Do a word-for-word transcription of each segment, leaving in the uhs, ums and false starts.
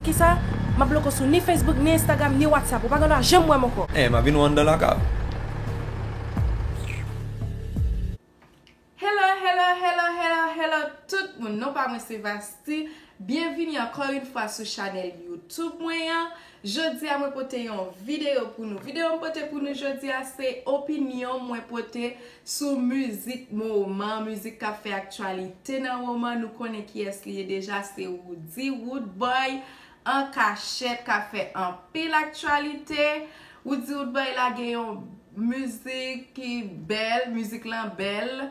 Kisa? M ap bloke w sou ni Facebook, ni Instagram, ni WhatsApp. Ou pa gen dwa janm wè m ankò. Eh, m ap vin wè w anndan lakay. Hello, hello, hello, hello, hello, tout moun. Non pa mwen se Vasti. Byenvini ankò yon fwa sou chanèl YouTube mwen an. Jodi a mwen pote yon videyo pou nou. Videyo m pote pou nou jodi a se opinyon mwen pote sou mizik moman, mizik k ap fè aktyalite nan moman. Nou konnen kiyès li ye deja, se Roody Roodboy an kachèt k ap fè anpil aktyalite. Roody Roodboy lage yon mizik ki bèl, mizik lan bèl.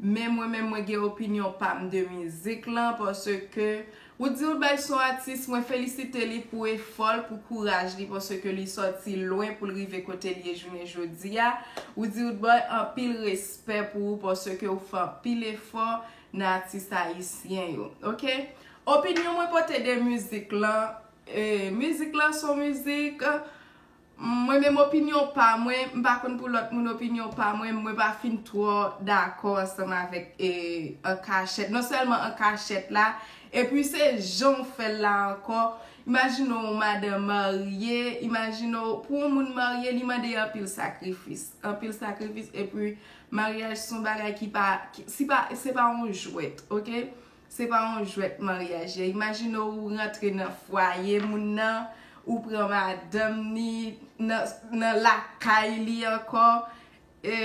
Men mwen menm mwen gen opinyon pa m de mizik lan, paske Roody Roodboy se yon atis, mwen felisite li pou efò l, pou kouraj li, paske li sòti lwen pou l rive kote l ye jounen jodi a. Roody Roodboy, anpil respè pou ou, paske ou fè anpil efò nan atis ayisyen yo, oke? Opinyon mwen pote de mizik lan, eh, mizik lan se yon mizik, mwen menm opinyon pa mwen, m pa konn pou lòt moun opinyon pa mwen, mwen pa fin twò dakò ansanm avèk eh, an kachèt. Non sèlman an kachèt la, epi se jan w fè l la ankò. Imajine w yon madanm marye, imajine w pou yon moun marye, li mande anpil sakrifis. Anpil sakrifis, epi maryaj se yon bagay ki pa, ki, si pa, se pa yon jwèt, oke? Se pa yon jwèt maryaj ye. Imajine w ou rantre nan fwaye moun nan, ou pran madanm ni nan, nan lakay li ankò. E,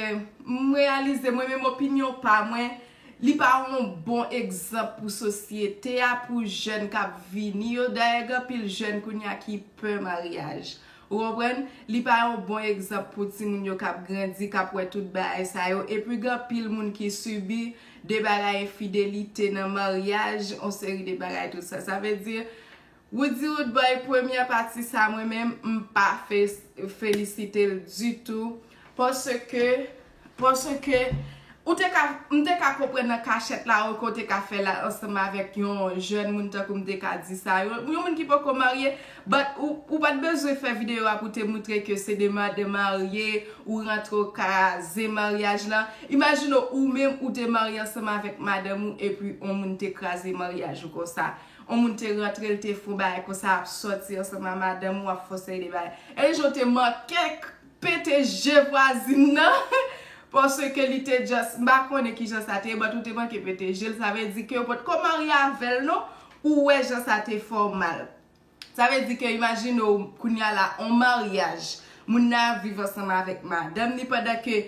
m reyalize mwen menm opinyon pa mwen, li pa yon bon egzanp pou sosyete a, pou jèn k ap vini yo. Dayè gen anpil jèn kounye a ki pè maryaj. Ou konprann? Li pa yon bon egzanp pou timoun yo k ap grandi, k ap wè tout bagay sa yo. Epi gen anpil moun ki sibi de bagay enfidelite nan maryaj, yon seri de bagay tout sa. Sa vle di, Roody Roodboy premyè pati sa mwen menm, m pa fe, felisite l ditou. Paske, paske, ou te ka, m te ka konprann nan kachèt la, oke, ou te ka fè la ansanm avèk yon jèn moun tankou m te ka di sa. Yon, yon moun ki poko marye, but ou, ou pa t bezwen fè videyo a pou te moutre ke se de madanm marye, ou rantre ou kraze maryaj lan. Imajine w ou menm ou te marye ansanm avèk madanm ou epi yon moun te kraze maryaj ou konsa. Yon moun te rantre, l te fè yon bagay konsa, ap sòti ansanm a madanm ou, ap fè yon seri de bagay. E jan w te manke pete je vwazin nan, paske li te just, m pa konnen kijan sa te ye, but ou te manke pete je l, sa vle di ke yo potko marye avè l non, ou wè jan sa te fè w mal. Sa vle di ke imajine w kounye a la, yon maryaj, moun nan ap viv ansanm avèk madanm li pandan ke,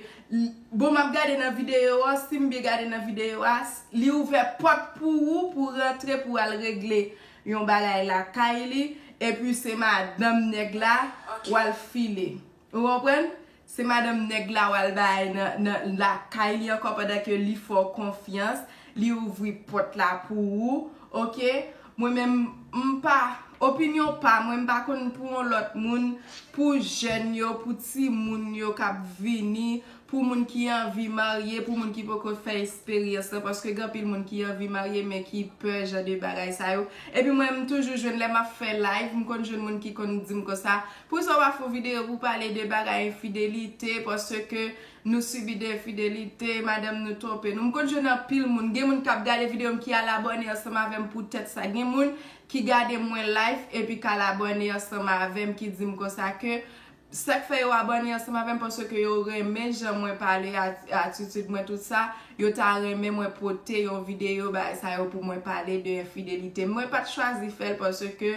bon, m ap gade nan videyo a, si m byen gade nan videyo a, li ouvè pòt pou ou, pou rantre, pou al regle yon bagay lakay li, epi se madanm nèg la w al file. Ou konprann? Se madanm nèg la w al bay nan, nan lakay li ankò pandan ke li fè w konfyans, li ouvri pòt la pou ou, oke? Mwen menm, m pa, opinyon pa mwen, m pa konn pou yon lòt moun, pou jèn yo, pou timoun yo k ap vini, pou moun ki anvi marye, pou moun ki poko fè esperyans lan, paske gen anpil moun ki anvi marye men ki pè jan de bagay sa yo. Epi mwen, m toujou jwenn lè m ap fè live, m konn jwenn moun ki konn di m konsa, poukisa w pa fè yon videyo pou pale de bagay enfidelite, paske nou sibi de enfidelite, madanm nou twonpe nou. M konn jwenn anpil moun, gen moun k ap gade videyo m ki al abòne ansanm avè m poutèt sa. Gen moun ki gade mwen live epi k al abòne ansanm avè m, ki di m konsa ke sa k fè yo abòne ansanm avè m, paske yo renmen jan mwen pale, at-, atitid mwen, tout sa. Yo ta renmen mwen pote yon videyo, bagay sa yo, pou mwen pale de enfidelite. Mwen pa t chwazi fè l paske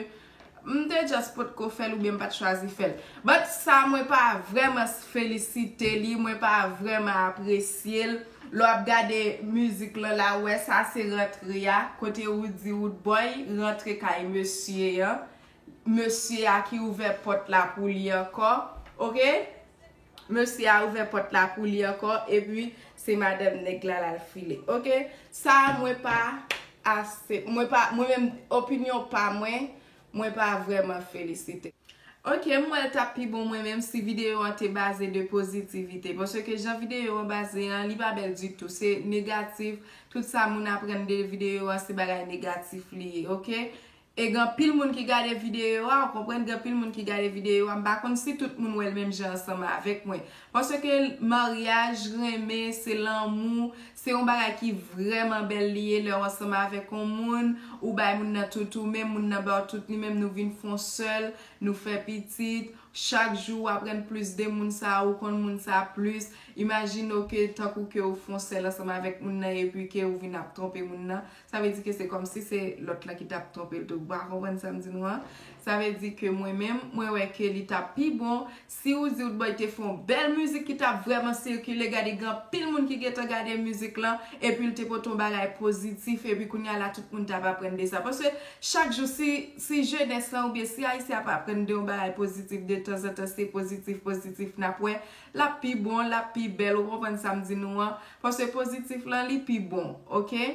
m te just potko fè l oubyen m pa t chwazi fè l. But sa, mwen pa vrèman felisite li, mwen pa vrèman apresye l. Lè w ap gade mizik lan la, ou wè sa se rantre a, kote Roody Roodboy rantre kay mesye an. Mesye a ki ouvè pòt la pou li ankò, oke? Mesye a ouvè pòt la pou li ankò, epi se madanm nèg la l al file, oke? Sa a, mwen pa ase, mwen pa, mwen menm, opinyon pa mwen, mwen pa vrèman felisite. Oke, m wè l t ap pi bon mwen menm si videyo an te baze de pozitivite, paske jan videyo an baze an, li pa bèl ditou, se negatif, tout sa moun aprann de videyo an, se bagay negatif li ye, oke? E gen anpil moun ki gade videyo a, ou konprann, gen anpil moun ki gade videyo a, m pa konn si tout moun wè l menm jan ansanm avèk mwen. Paske maryaj, renmen, se lanmou, se yon bagay ki vrèman bèl li ye lè w ansanm avèk yon moun, ou bay moun nan tout ou menm, moun nan ba w tout li menm, nou vin fè yon sèl, nou fè pitit, chak jou w aprann plis de moun sa, ou konn moun sa plis. Imajine w ke tankou ke ou fè yon sèl ansanm avèk moun nan epi ke ou vin ap twonpe moun nan. Sa vle di ke se kòmsi se lòt la ki t ap twonpe l tou. Ou pa konprann sa m di nou an? Sa vle di ke mwen menm, mwen wè ke li t ap pi bon si ou di ou t boy te fè yon bèl mizik ki t ap vrèman sikile, gade gen anpil moun ki gentan gade mizik lan, epi l te pote yon bagay pozitif, epi kounye a la tout moun t ap aprann de sa. Paske chak jou si, si jenès lan oubyen si Ayisyen ap aprann de yon bagay pozitif, de tanzantan se pozitif, pozitif n ap wè, l ap pi bon, l ap pi bèl, ou konprann sa m di nou an? Paske pozitif lan li pi bon, oke?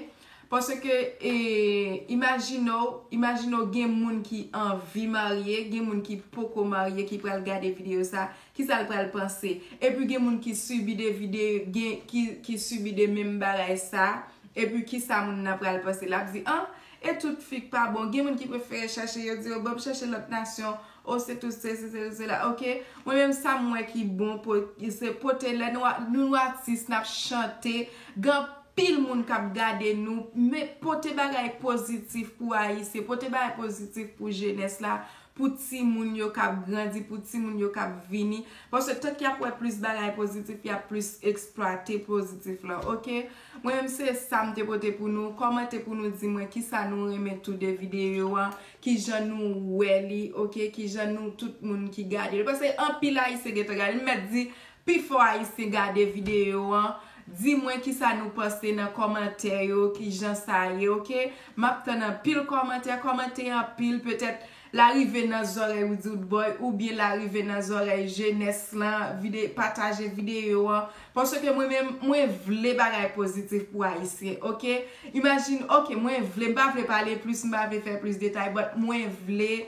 Paske, e, imajine w, imajine w gen moun ki anvi marye, gen moun ki poko marye, ki pral gade videyo sa, kisa l pral panse? Epi gen moun ki sibi de videyo, gen, ki, ki sibi de menm bagay sa, epi kisa moun nan pral panse? L ap di, an, e tout fi k pa bon, gen moun ki prefere chache, yo di, yo, ban m chache lòt nasyon, o, se tout se, se, se, se la, oke? Mwen menm sa m wè ki bon, po, se pote lè nou, nou atis, n ap chante, gen anpil moun k ap gade nou, men pote bagay pozitif pou Ayisyen, pote bagay pozitif pou jenès la, pou timoun yo k ap grandi, pou timoun yo k ap vini. Paske tank y ap wè plis bagay pozitif, y ap plis eksplwate pozitif lan, oke? Mwen menm se sa m te pote pou nou. Kòmante pou nou di mwen kisa nou renmen tou de videyo an, kijan nou wè li, oke? Kijan nou tout moun ki gade li. Paske anpil Ayisyen gentan gade. M mèt di, pifò Ayisyen gade videyo an. Di mwen kisa nou panse nan kòmantè yo, kijan sa ye, oke? M ap tann anpil kòmantè, kòmante anpil, petèt l a rive nan zòrèy Woody Boy, oubyen l a rive nan zòrèy jenès lan, vide, pataje videyo an. Paske mwen menm, mwen vle bagay pozitif pou Ayisyen, oke? Imajine, oke, mwen vle, m pa vle pale plis, m pa vle fè plis detay, but mwen vle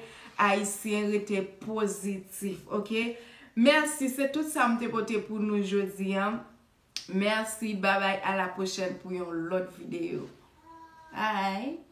Ayisyen rete pozitif, oke? Mèsi, se tout sa m te pote pou nou jodi an. Mèsi, babay, a la pwochèn pou yon lòt videyo. Bye!